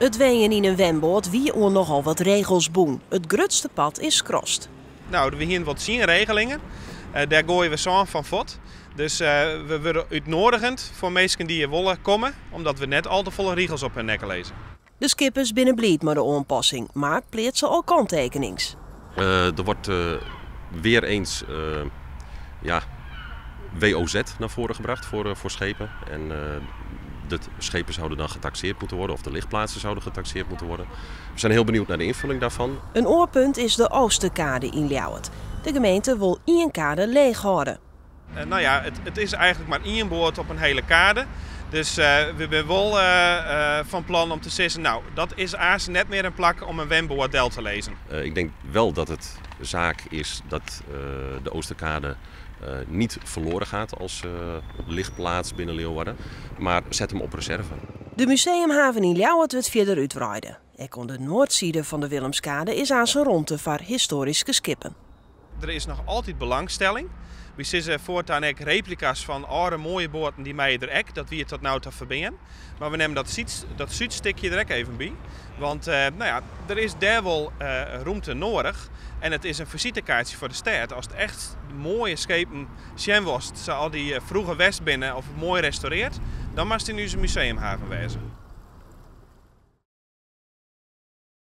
It wenjen yn in wenboat wie oan nochal wat regels bûn. It grutste part is skrast. No, we hiene wol 10 regelingen. Dêr goaie we sân fan fuort. Dus we wurde útnoadigjend foar minsken dy't hjir wolle komme, omdat we net al te folle rigels op hun nekke lizze. De skippers binne bliid mei de oanpassing, mar pleatse al kanttekenings. Er wordt weer eens, ja, WOZ naar voren gebracht voor schepen. En de schepen zouden dan getaxeerd moeten worden of de ligplaatsen zouden getaxeerd moeten worden. We zijn heel benieuwd naar de invulling daarvan. In oar punt is de Oosterkade yn Ljouwert. De gemeente wol ien kade leechhâlde. Nou ja, it is eigentlik mar ien boat op in hiele kade. Dus we binne wol fan plan om te sizzen, no, dat is aanst net mear in plak om in wenboat del te lizzen. Ik denk wel dat het zaak is dat de Oosterkade niet verloren gaat als ligplaats binnen Leeuwarden, maar zet hem op reserve. De museumhaven yn Ljouwert wurdt fierder útwreide. Ek oan de noardside fan de Willemskade is aanst romte foar histoaryske skippen. Der is noch altyd belangstelling. Wy sizze fuortan ek replika's fan âlde moaie boaten, dy meie der ek. Dat wie tot no ta ferbean. Mar we nimme dat súdstikje der ek even by. Want no ja, der is dêr wol romte nedich. En it is in fisitekaartsje foar de stêd. Ast echt moaie skepen sjen wolst, sa as dy froeger west binne of moai restaurearre, dan moatst yn ús museumhaven wêze.